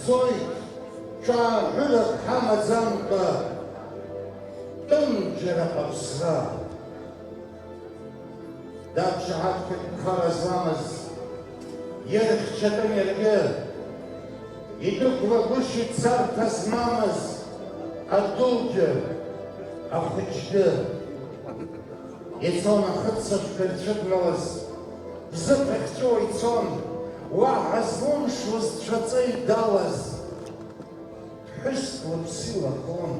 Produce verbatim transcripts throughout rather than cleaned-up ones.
Цоит, ҿааҳәырак ҳамаӡамкәа, тәым џьара аԥсра. Дақәшаҳаҭхеит ԥхара зламыз, ирхьчатәын иаргьы, идәықәлагәышьеит царҭа змамыз, адугьы, ахәыҷгьы. Ицон ахыццышәқәа ирцәыдналаз, бзыԥ ахьҵәыуа ицон, уаҳа злымшуз цәаҵа идалаз, ԥҳәыск лыԥсы илахон.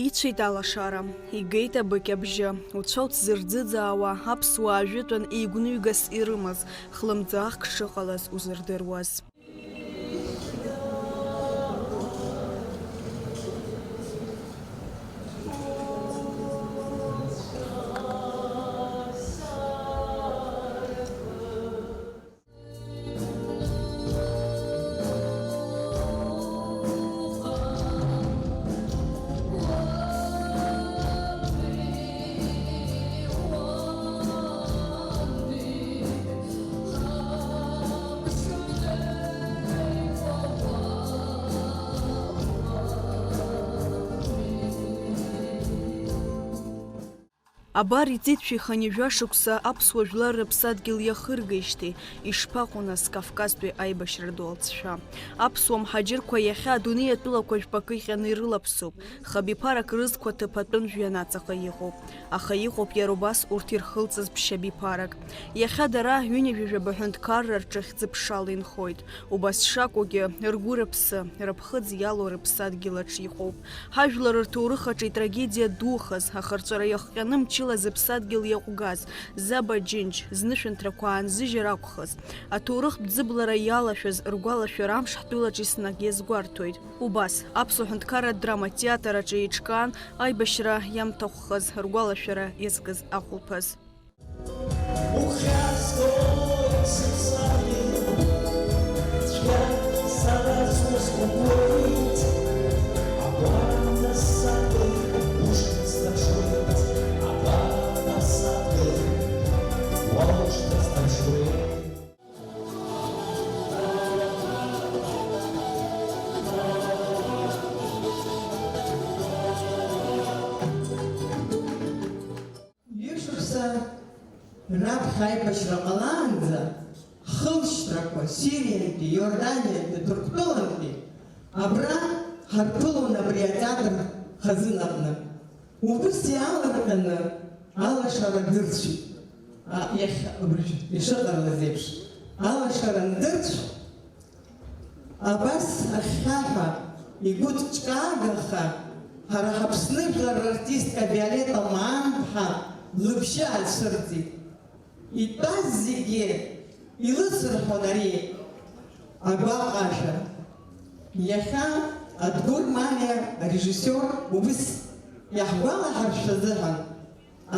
Ицәеит алашара, игеит абыкь абжьы, уцәа уҭзырӡыӡаауа, аԥсуаа жәытәан еигәныҩгас ирымаз, хлымӡаахк шыҟалаз узырдыруаз. Абар, иҵит шәи хынҩажәа шықәса аԥсуа жәлар рыԥсадгьыл иахыргеижьҭеи, ишԥаҟоу, нас, Кавказтәи аибашьра ду алҵшәа? Аԥсуа мҳаџьырқәа иахьа адунеи атәылақәа жәпакы иҟьаны ирылаԥсоуп. Хабиԥарак рызқәа ҭыԥ атәым жәҩан аҵаҟа иҟоуп. Аха иҟоуп иара убас урҭ ирхылҵыз ԥшьабиԥарак. Иахьа дара ҩынҩажәа жәаба ҳәынҭқарра рҿы хьӡыԥшала инхоит. Убас шакәугьы, ргәы-рыԥсы, рыԥхыӡ иалоу рыԥсадгьыл аҿы иҟоуп. Ҳажәлар рҭоурых аҿы итрагедиа духаз, ахырҵәара иахҟьаны мчыла зыԥсадгьыл иаҟәгаз, Заба Џьынџь, знышәынҭрақәа аанзыжьыр акәхаз, аҭоурыхтә ӡыблара иалашәаз ргәалашәара амш ҳтәылаҿ еснагь иазгәарҭоит. Убас, аԥсуа ҳәынҭқарратә драма театр аҿы еиҿкаан аибашьра иамҭахәхаз ргәалашәара иазкыз ахәылԥаз. Ухьаҵуеит сыԥсадгьыл, цәгьа сара сусқәа гәеит, абар нас сабгыл, ушьҭа снаԥшуеит, абар нас сабгыл, уа ушьҭа снаԥшуеит. Ҩышықәса раԥхьа аибашьра ҟалаанӡа, ҳхылшьҭрақәа Сириантәи, Иорданиантәи, Ҭырқәтәылантәи абра ҳарԥылон абри атеатр хазынаҟны. Убыс иаалырҟьаны алашара дырцәеит. А, иахьа абыржә ишыҟалаз еиԥш, алашара андырцә, абас ахьхьаҳәа, игәыҭ ҿкаагаха, ҳара ҳаԥсны жәлар рартистка Виолетта Маанԥҳа лыбжьы аацәырҵит. Итәаз зегьы илыцырҳәон ари агәаҟ ашәа. Иахьа Адгәыр Мамиа арежиссиор убыс иаҳгәалаҳаршәа азыҳәан,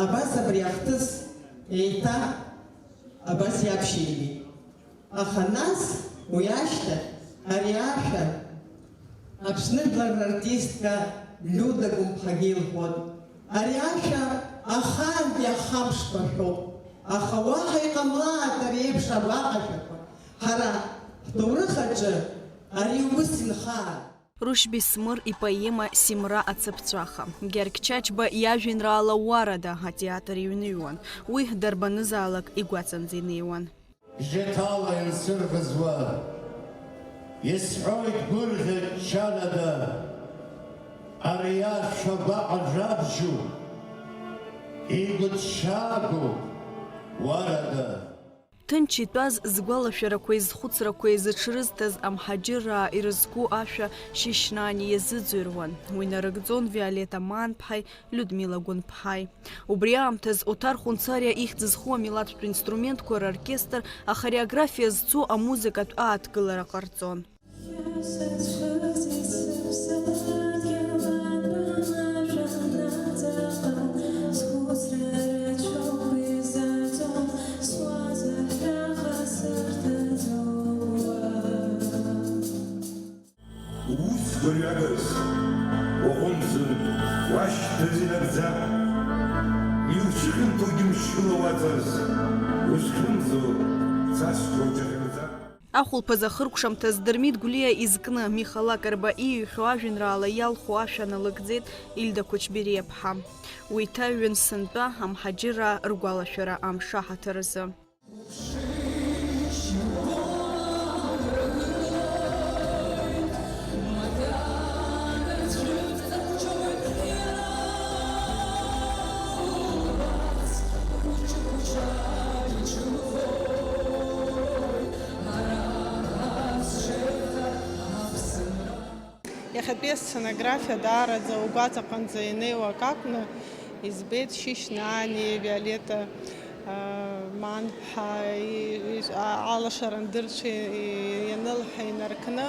абас абри ахҭыс еиҭа абас иаԥшьеигеит. Аха нас, уи ашьҭахь, ари ашәа Аԥсны жәлар рартистка Лиуда Гәымԥҳагьы илҳәон. Ари ашәа ахаангьы ахамшҭәа шәоуп, аха уаҳа иҟамлааит ари еиԥш агәаҟашәақәа. Ҳара ҳҭоурых аҿы ари ус инхааит. Рушьби Смыр ипоема Симра ацыԥҵәаха. Гьаргь Чачба иажәеинраала Уарада атеатр иҩныҩуан. Уи дарбанызаалак игәаҵанӡа инеиуан. Бжьыҭала инсырӷызуа, исҳәоит гәырӷьа-ччарада, ари ашәа гәаҟ рабжьу, игәыҭшьаагоу Уарада. Ҭынч итәаз згәалашәарақәеи зхәыцрақәеи зыҽрызҭаз амҳаџьыраа ирызку ашәа Шьышьнани иазыӡырҩуан. Уи нарыгӡон Виолетта Маанԥҳаи Людмила Гәынԥҳаи. Убри аамҭаз Оҭар Хәынцариа ихьӡ зху амилаҭтә инструментқәа роркестр ахореографиа зцу амузыкатә ааҭгылара ҟарҵон. Ус гәырҩак Уаҟәымҵын, уашьҭаз инагӡа, иуцәыхьанҭоугьы мчыла уаҵаз, узхьымӡо цасқәа уҿахьырӡа. Ахәылԥаз ахыркәшамҭаз Дырмит Гәлиа изкны Михал Лакрба ииҩхьоу ажәеинраала иалху ашәа налыгӡеит Ильда Кәычбериаԥҳа. Уи иҭаҩын сынтәа амҳаџьыраа ргәалашәара амш аҳаҭыр азы. Иахьатәи асценографиа даараӡа угәаҵаҟынӡа ианеиуа акакәны избеит Шьышьнаани Виолетта, а, Манԥҳа и-, и-, а-, алашара андырцәа и-, ианылҳәа инаркны,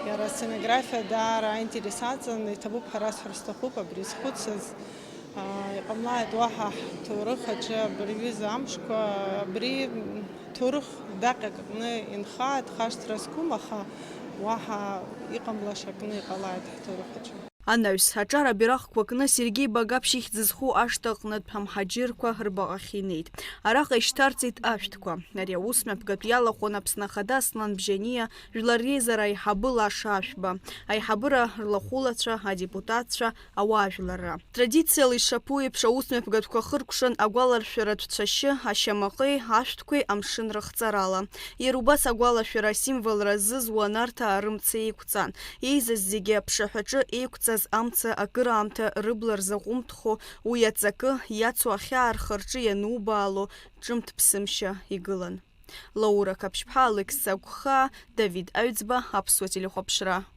иара асценографиа даара аинтерес аҵан, иҭабуп ҳәа расҳәар сҭахуп абри зхәыцыз. Аа, иҟамлааит уаҳа ҳҭоурых аҿы абырҩыза амшқәа, абри, м, ҭоурых даҟьак кны инхааит, хашҭра зқәым, аха уаҳа иҟамлаша кны иҟалааит ҳҭоурых аҿы. Анаҩс, аҿар абираҟқәа кны Сергеи Багаԥшь ихьӡ зху ашҭа аҟнытә амҳаџьырқәа рбаҟахь инеит. Араҟа ишьҭарҵеит ашәҭқәа. Ари аус мҩаԥгатә иалахәын Аԥсны Ахада Аслан Бжьаниа, Жәлар Реизара аиҳабы Лаша Ашәба, аиҳабыра рлахәылацәа, адепутатцәа, ауаажәларра. Традициала ишаԥу еиԥш, аус мҩаԥгатәқәа хыркәшан агәаларшәаратә цәашьы, ашьамаҟеи, ашәҭқәеи амшын рыхҵарала. Иара убас агәалашәара асимволра зызуа Нарҭаа рымца еиқәҵан. Еизаз зегьы аԥшаҳәаҿы еиқәҵаз амца акыраамҭа рыбла рзаҟәымҭхо, уи аҵакы иацу ахьаа рхы-рҿы ианубаало, ҿымҭ-ԥсымшьа игылан. Лаура Қаԥшьԥҳа, Алықьса Гәхаа, Давид Аҩӡба, Аԥсуа телехәаԥшра.